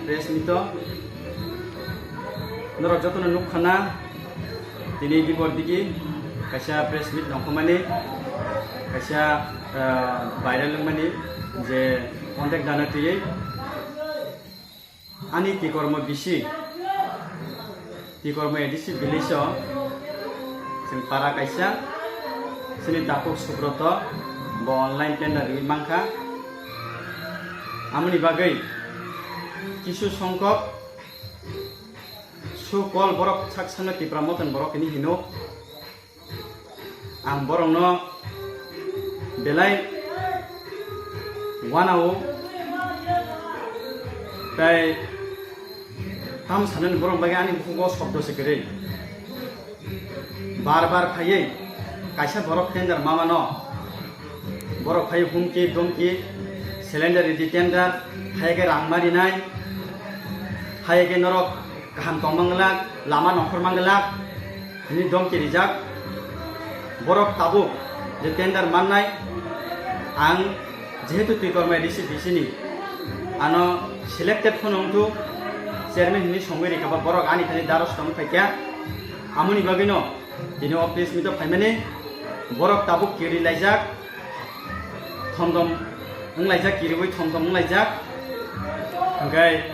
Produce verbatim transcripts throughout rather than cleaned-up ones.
Press meet o norok jotono nukha na, tini dibor digi kaisa press meet nongkhormani, kaisa, ah, viral wngmani je contact dana twiwi ani Tikormo bisi, Tikormo A D C village o chwng para kaisa chini Dapuk Subroto bo online tender riwi mankha. Amoni bagwi kisu songkok sukol borok sak sakno Tipra Mothani borok hini hino. Ang borokno belai wanao, tei tamo sanani borok bagwi ani bukhugo sobdo se kwrwi. Bar bar phaiwi kaisa borok tender mamano, borok phai humki domki, cylinder ridi tender, hai khe rang marinai, hai khe norok kaham tongma glak, lama nongkhorma glak, hwnwi domki rijak. Borok tabuk je tender mannai, ang jehetu Tikormo A D C bisi ni, ano selected phano wngthu chairman hwnwi songwi rikha, ba borok ani thani daros tong phaikha. Amoni bagwino tini o press meet o phaimani, borok tabuk kiri laijak, thomdom wnglaijak, kiriwi thomdom wnglaijak. Hwnkhe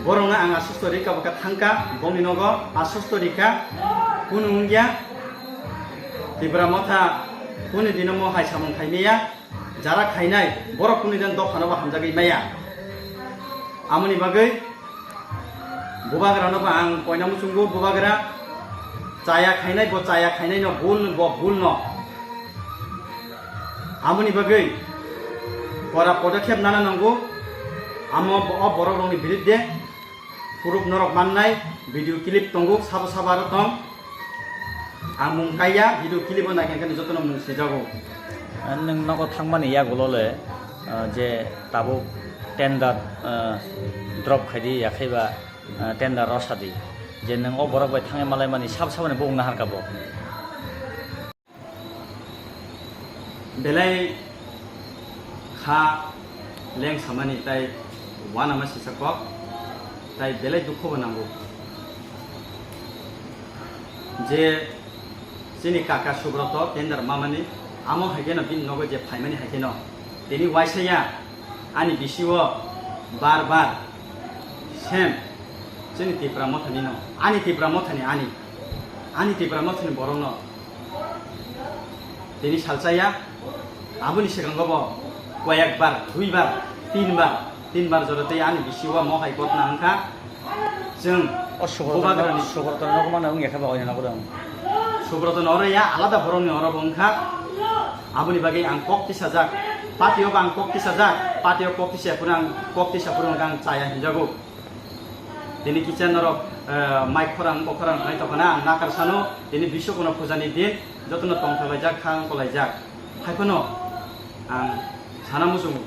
borokno ang aswk rika bwkha thangkha, bongni nogo aswk rika, kunu wngya. Tipra Motha kunu dino mo hai samung khaimaya, jara khainai borok kunu dino dophano bo hamjagwi maya. Amoni bagwi Bubagrano bo ang koina muchungo, bubagra chaya khainai, bo chaya khainai no bul, bo bul no. Amoni bagwi kora podokhep nana nango. Amo bo, o borok rokni biruddhe proof norok mannai, video clip tongo, sabo sabo aro tong. Ang mung kaiya, video clip o naikhe jotono mung sijago. Nwng nogo thangmani yagulo le, ah, je tabuk tender, ah, drop khaidi, yakhaiba, ah, tender rosadi. Je nwng o borok bai thangwi malaimani sab sabani bukung naharka bo. Belai kha leng samani tai uanama sisa kok, tai belai dukho bo nango. Je chini kaka Subroto tender mamani, amo hai kheno bini nogo je phaimani hai kheno tini waisa ya, ani bisi o bar bar sem chini Tipra Mothani no, ani Tipra Mothani, ani, ani Tipra Mothani borok no tini salsa ya, aboni swkango bo koyek bar, dui bar, tin bar, tin bar jora tei ani bisi o mo hai gotna wngkha. Chwng o Subroto, bubagrani Subroto no mano wngya khe ba oino nabo dong. Subroto no oro ya, alada borok ni oro bo wngkha. Aboni bagwi ang kok tisajak, party o bo ang kok tisajak, party o kok tisa phuru ang, kok tisa phuru ang chaya hinjago. Tini kisa norok, eh, mai khorang, bo khorang khlai tongkha na, ang nakar sano, tini Biswakorma puja ni din, jotono tongthok laijak, khang kolaijak. Hai phano ang sana muchungo,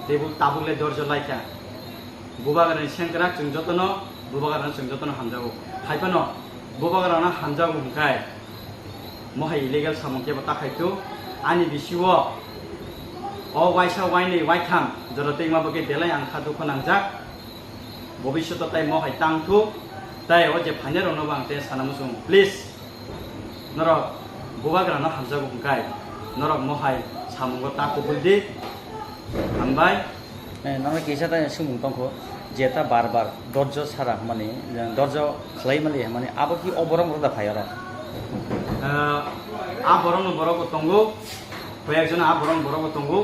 tebuk tabuk le dorjo laikha. Bubagrani sengkrak chwng jotono, bubagrano chwng jotono hamjago. Hai phano bubagrano hamjago hwnkhe, mo hai illegal samung kebo ta khai tu, ani bisi o, o waisa, wainwi, waitham jora tengma bagwi belai ang kha dukho nangjak. Bobisyoto tai mo hai tang thu, tai o je phainai rokno bo ang te sana muchung, please, norok bubagrano hamjago hwnkhe, norok mo hai samungo ta kubul di. Hambai. Eh, nang kisa ta sumung tongkho, je ta bar bar dorjo sara hwnmani, dorjo khlai mali hwnmani, abo ki o borok rok da phai oro? Eh, a borok no borok bo tongo, koyek jon a borok borok bo tongo.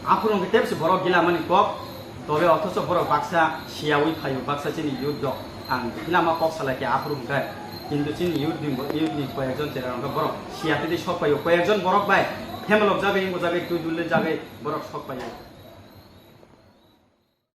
Aphuru hwnkhe tebse borok gila mani kok, tobe othocho borok baksa siyaui phaio, baksa chini youth rok. Ang lama kok salai khe aphuru hwnkhe, kintu chini youth ni, youth ni koyek jon chera hwnkhe borok siya tei sok phaio, koyek jon borok bai phemalok jagwi, wngbo jagwi, twi dulwi jagwi borok sok phaio.